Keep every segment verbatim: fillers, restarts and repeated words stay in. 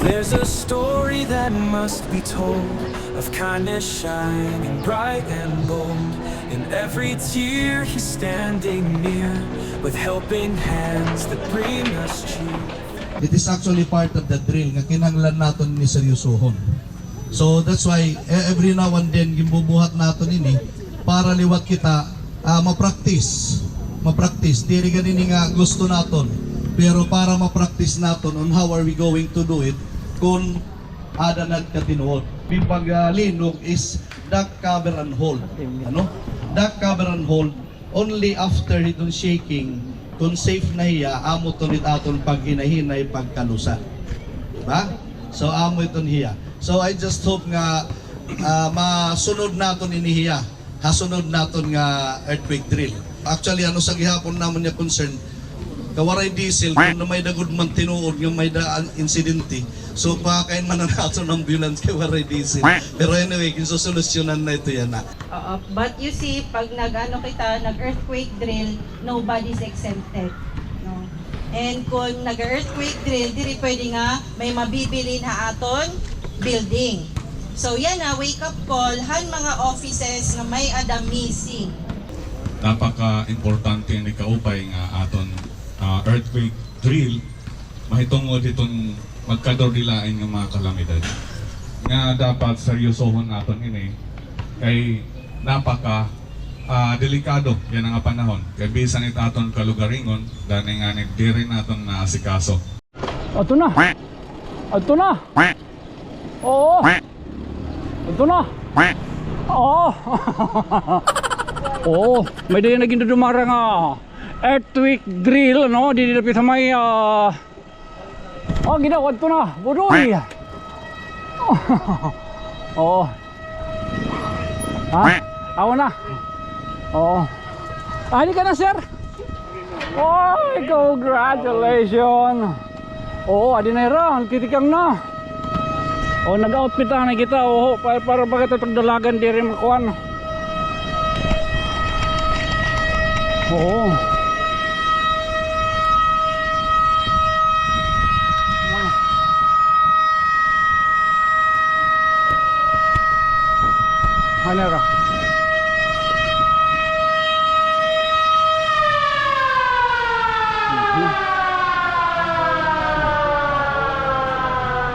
There's a story that must be told of kindness shining bright and bold. In every tear, he's standing near with helping hands that bring us cheer. It is actually part of the drill nga kinahanglan naton ini seryosohon. So that's why e-, every now and then ginbubuhat naton ini para liwat kita, ah, ma-practice. Ma-practice. Diri gani ini nga gusto naton, pero para ma-practice naton on how are we going to do it kon ada nagkatinuod. Bi pag, ah, linog is duck cover and hold. Ano? Duck cover and hold. Only after hiton shaking, kon safe na hiya, amo iton it aton paghinay-hinay pagkalusa. Di ba? So, amo iton hiya. So, I just hope nga, ah, masunod naton ini hiya ha sunod naton nga earthquake drill. Actually, ano sa gihapon namon nga concern, kawaray diesel, kon na may-ada gud man tinuod nga may-ada an insidente. So, pakakain man an aton ambulance kay waray diesel. Pero anyway, ginsosolusyonan na ito yana. Oo. But you see, pag nag-ano kita, nag-earthquake drill, nobody's exempted, no? And kon nag-earthquake drill, diri pwede nga may mabibilin ha aton building. So, yana, wake-up call han mga offices nga may-ada missing. Napaka-importante ini kaupay nga aton, ah, earthquake drill. Mahitungod hiton magkadurdilain nga mga kalamidad, nga dapat seryosohon naton ini kay napaka, ah, delikado yana nga panahon. Kay bisan it aton kalugaringon, dani ngani diri naton naasikaso. Adto na! Adto na! Oo! Adto na! Oo! Oo! May-ada yana gindudumara nga earthquake drill, ano, didi dapit ha may, ah, oh, ginaw, adto na, budoy. Oo. Ha? Awa na. Oo. Adi ka na, sir? Oy, congratulations. Oo, adi na hira, nagtitikang na. O, nag-outfit na kita, oho, para, para ba kita pagdalagan diri makuan. Oo. Manera. Mhm.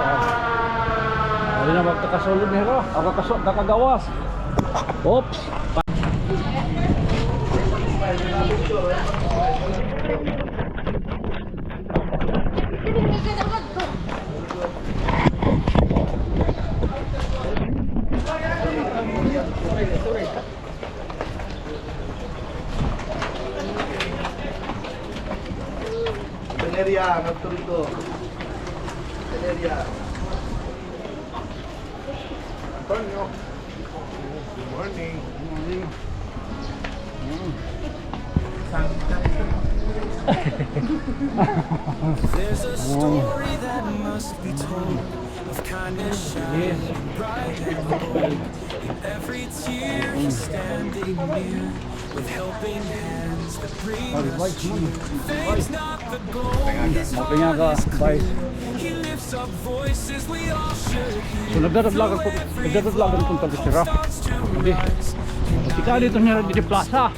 Oh. Adi na, magkakasulod ni Hero. Ako kaso, kakagawas. Oops. Valeria, nagturito. Valeria. Antonio. Good morning. Good morning. Mm. There's a story that must be told of kindness shining bright and bold. In every tear, he's standing near with helping hands that bring us cheer. Faith's not the goal, his heart is clear. He lifts up voices we all should hear. So, nagdadadlagan ko, nagdadadlagan ko pag sira. Hindi. Ikaw dito niya dito plaza.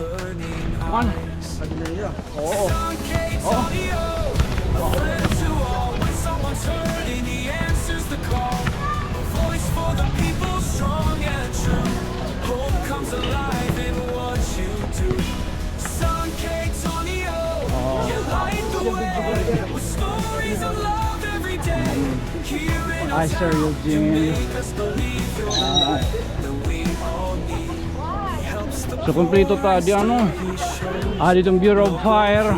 Man. Oo. Oo. Hi, Sir Eugene. So, kompleto ta di ano. Ah, dito ang Bureau of Fire.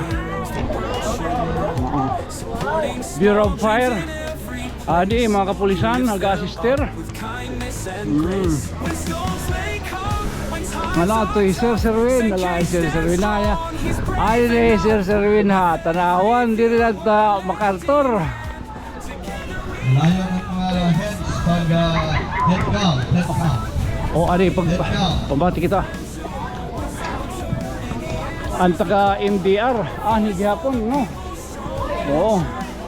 Oo. Bureau of Fire. Ah, di, mga kapulisan, nag-a-assister. Mm. Wala to, Sir Serwin. Wala, Sir Serwin na, ya. Ay, di, Sir Serwin, ha. Tanawan, diri na ta MacArthur. Layo ng mga heads pag, ah, head count, head count. O, ari, pag, head count. Pambati kita. An taga M D R, ah, ni gihapon, no? Oo,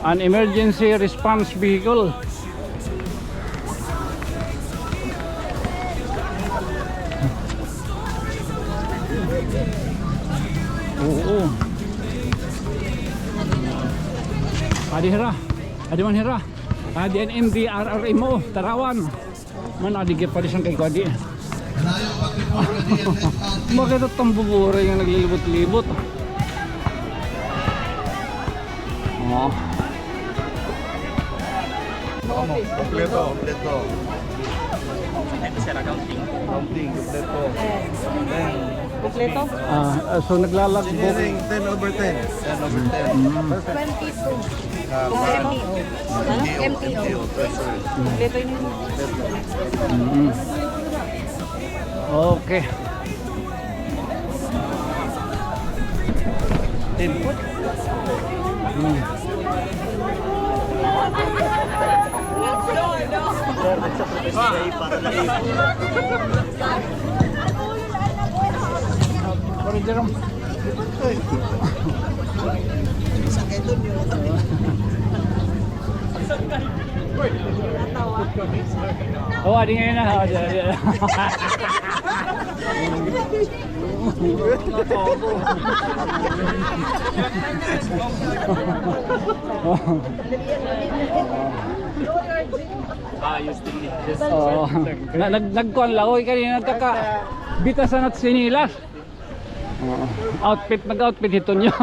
an emergency response vehicle. Oo. Adi hira. Adi man hira. Adi an M D R R M O, Tarawan. Man, adi gihap pa di siya kay kuan di. Makita it tambubura nga naglilibot-libot. Oh. Kompleto, kompleto. Ito, sir, accounting. Accounting, kompleto. Then, kompleto? Ah, ah, so naglalagbo. Engineering, ten over ten. Ten over ten. Mm. Perfect. Twenty-two. Ah, M T O. M T O. M T O, treasurer. Kompleto yun. Mm. Okay. Ten. Mm. Pare Jerome. Oh, adi ngayon na. Oh, adi, adi. Ayos din eh. Oo. Na, nag, nagkuan la, oy, kanina nagkaka-, bitasan at sinilas. Oo. Outfit, nag-outfit hiton niyo.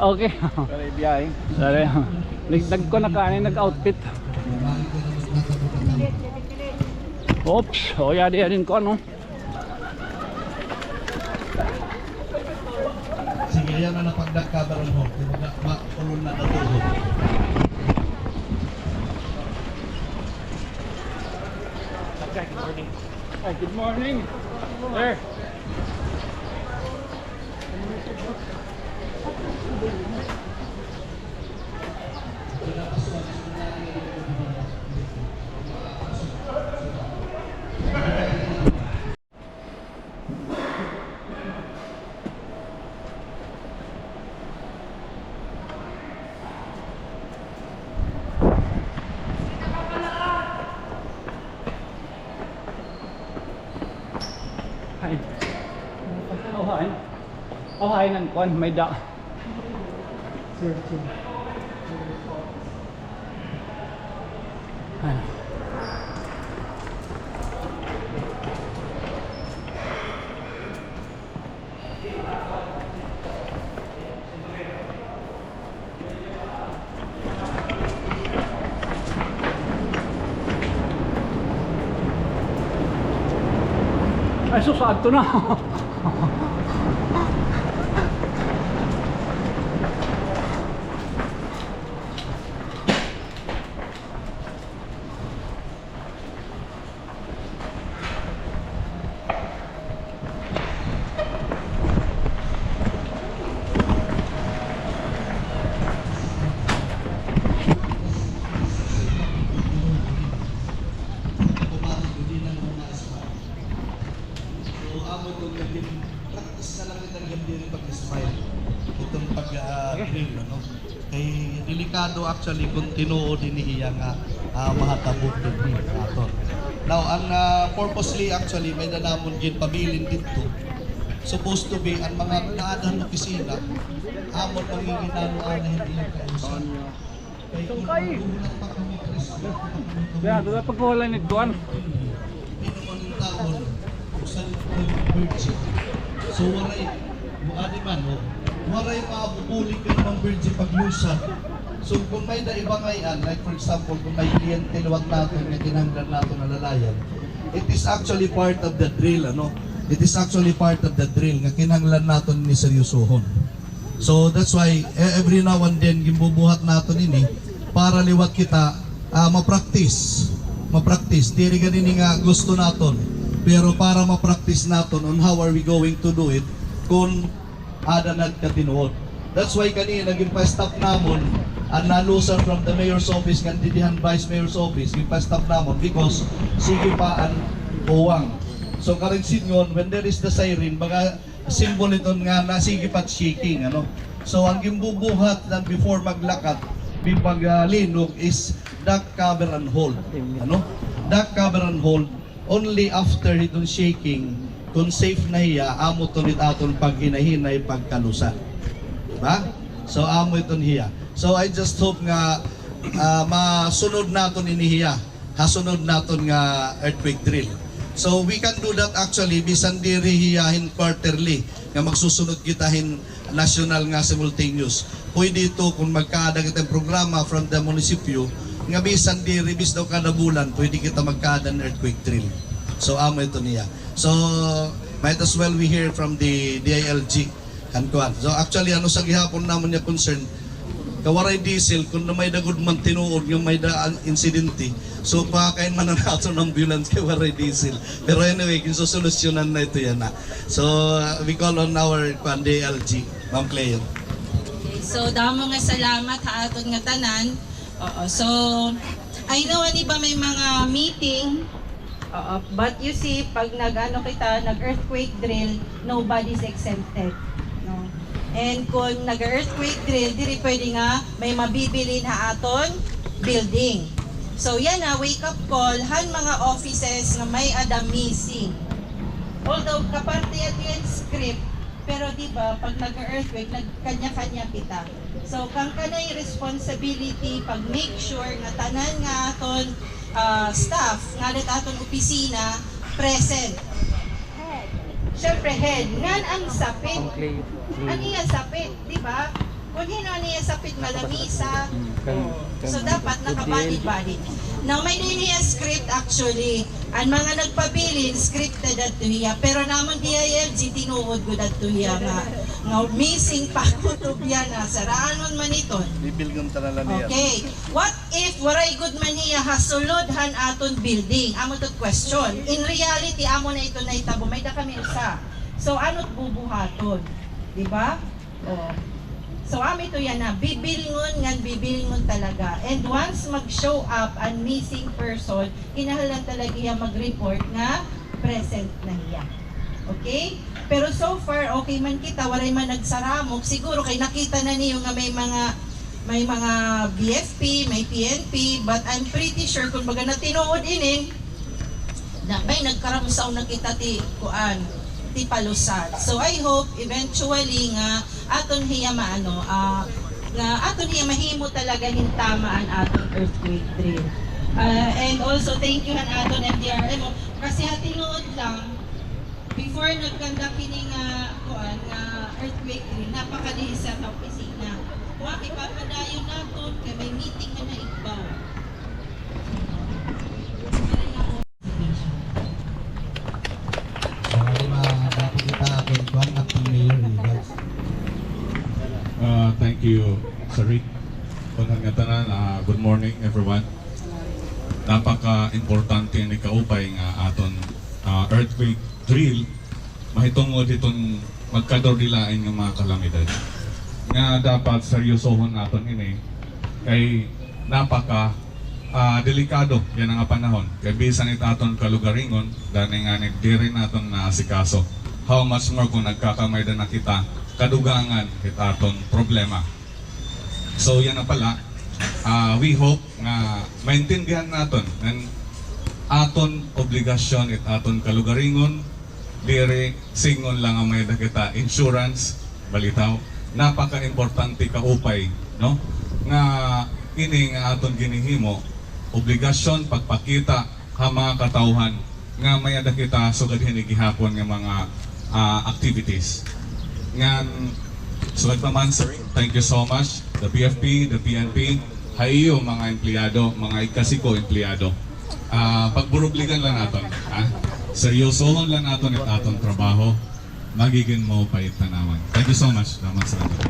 Okay. Pare, biyahe. Pare, nag-, nagkuan na ka, ano, nag-outfit. Oops, o, yadi, yadi ko, ano. Sige, yan na napagdakada ron ho. Di ba, ma-, ulon na natuhod. Hi, good morning. Sir. Hay. Aw, hay. Aw, hay, nang kuan, may da. Searching. Ay. Ay, sus, adto na. So, amo iton naging practice na la kita nga diri pag-smile. Iton pag, ah, drill, ano? Kay delikado actually kon tinuod ini iya nga, ah, mahatabo dinhi aton. Now, an, ah, purposely actually, may-ada namon ginpabilin didto. Supposed to be, an mga naadan opisina, amon manginginano anay hin iyo kausan. Kay kon maghuhulat pa kami, Chris, kaya, dala pagkuha la hin kuan. Pinuman hin taon, usa la ka emergency. So, waray, adi man, o, waray mabubulig nga emergency paglusad. So, kon may-ada iba ngay-an, like for example, kon may kliyente liwat naton nga kinahanglan naton alalayan, it is actually part of the drill, ano? It is actually part of the drill nga kinahanglan naton ini seryosohon. So that's why, e-, every now and then, ginbubuhat naton ini para liwat kita, ah, ma-practice. Ma-practice. Diri gad ini nga gusto naton. Pero para ma-practice naton on how are we going to do it kon aada na it katinuod. That's why kanina ginpa-stop namon an nalusad from the mayor's office ngan didi han vice mayor's office, ginpa-stop namon because sige pa an uwang. So, karuyag sidngon, when there is the siren, baga Symbol iton nga nasigi pa it shaking, ano. So, an ginbubuhat na before maglakat, before pag, ah, linog is duck cover and hold, ano. Duck cover and hold, only after hiton shaking, kon safe na hiya, amo iton it aton paghinay-hinay pagkalusad. Diba? So, amo iton hiya. So, I just hope nga, ah, masunod naton ini hiya ha sunod naton nga earthquake drill. So, we can do that actually, bisan diri hiya hin quarterly, nga magsusunod kita hin national nga simultaneous. Pwede ito kon magkaada kita hin programa from the munisipyo, nga bisan diri, bis daw kada bulan, pwede kita magkaada hin earthquake drill. So, amo ito niya. So, might as well we hear from the D I L G. An kuan. So, actually, ano sa gihapon namon nga concern, kay waray diesel, kon may-ada gud man tinuod nga may-ada an insidente. So, pakakain man an aton ambulance kay waray diesel. Pero anyway, ginsosolusyonan na ito yana. So, uh, we call on our, kuan, D I L G, Ma'am Cleo. Okay, so, damo nga salamat ha aton nga tanan. Oo, so, I know, ano ba, may mga meeting. Oo, but you see, pag nag-ano kita, nag-earthquake drill, nobody's exempted, no? And kung nag-earthquake drill, diri pwede nga may mabibilin ha aton building. So, yana, wake-up call han mga offices nga may-ada missing. Although, kaparte yana hin script, pero di ba, pag nag-earthquake, nagkanya-kanya kita. So, kangkanay responsibility pag-make sure nga tanan nga aton, ah, staff, ngaran it aton opisina, present. Siyempre, head. Ngan an sapit. An iya sapit, di ba? Kon hin-o an iya sapit, malamisa. So, dapat nakabalid-balid. Now, may-ada ini hiya script, actually. An mga nagpabilin, scripted adto hiya. Pero namon D I L G, tinuod gud adto hiya nga, nga missing pa kutob yana. Saranon man iton. Bibilgon ta na la niya. Okay. What if waray gud man hiya ha sulod han aton building? Amo ito question. In reality, amo na ito nahitabo. May-ada kami usa. So, ano it bubuhaton? Di ba? Oh. So, amo ito yana, bibilngon ngan bibilngon talaga. And once mag-show up an missing person, kinahanglan talaga hiya mag-report nga present na hiya. Okay? Pero so far, okay man kita, waray man nagsaramok. Siguro kay nakita na niyo nga may mga, may mga B F P, may P N P, but I'm pretty sure, kon baga na tinuod ini, na, may nagkaramsaw na kita ti, kuan, ti palusad. So, I hope eventually nga aton hiya maano, ah, nga aton hiya mahimo talaga hin tama an aton earthquake drill. Ah, and also, thank you han aton M D R M O. Kasi ha tinuod lang, before nag-conduct ini nga, kuan, nga earthquake drill, napakadihisa ta opisina. Wa, ipapadayon naton kay may meeting man ha igbaw. Sorry, ma-, dati kita, kuan, acting mayor, eh, guys. Ah, thank you, Sir Rick. Kuan nga tanan, ah, good morning, everyone. Napaka-importante ni kaupay nga aton, ah, earthquake drill mahitungod hiton magkadurdilain nga mga kalamidad. Nga dapat seryosohon naton ini kay napaka, ah, delikado yana nga panahon. Kay bisan it aton kalugaringon, dani ngani diri naton naasikaso. How much more kon nagkakamay-ada na kita, kadugangan it aton problema. So, yana pala, ah, we hope nga maintindihan naton ngan aton obligasyon it aton kalugaringon, diri sidngon la nga may-ada kita insurance, balitaw. Napaka-importante kaupay, no? Nga ini nga aton ginhihimo, obligasyon pagpakita ha mga katawhan nga may-ada kita sugad hini gihapon nga mga, ah, activities. Ngan, sugad pa man, sir, thank you so much. The B F P, the P N P, ha iyo mga empleyado, mga igkasi ko empleyado. Ah, pagburubligan la naton, ha? Seryosohon la naton it aton trabaho. Magigin maupay it tanawan. Thank you so much. Salamat sa aton.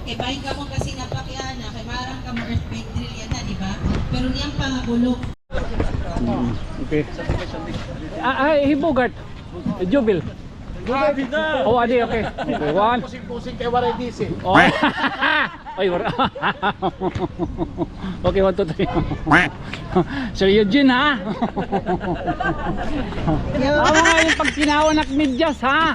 Okay, bahin kamo kasi napakiana, kay maaram kamo earthquake drill yana, di ba? Pero niyan pangabulok. Mm, okay. Ah, ay, hi Bogart. Eh, Jubel. Oh, adi, okay. Okay, one. Pusing-pusing kay waray diesel. Oh. Ay, wala. Okay, one, two, three. Sir Eugene, ha? Amo nga it pagkinaon ak medyas, ha?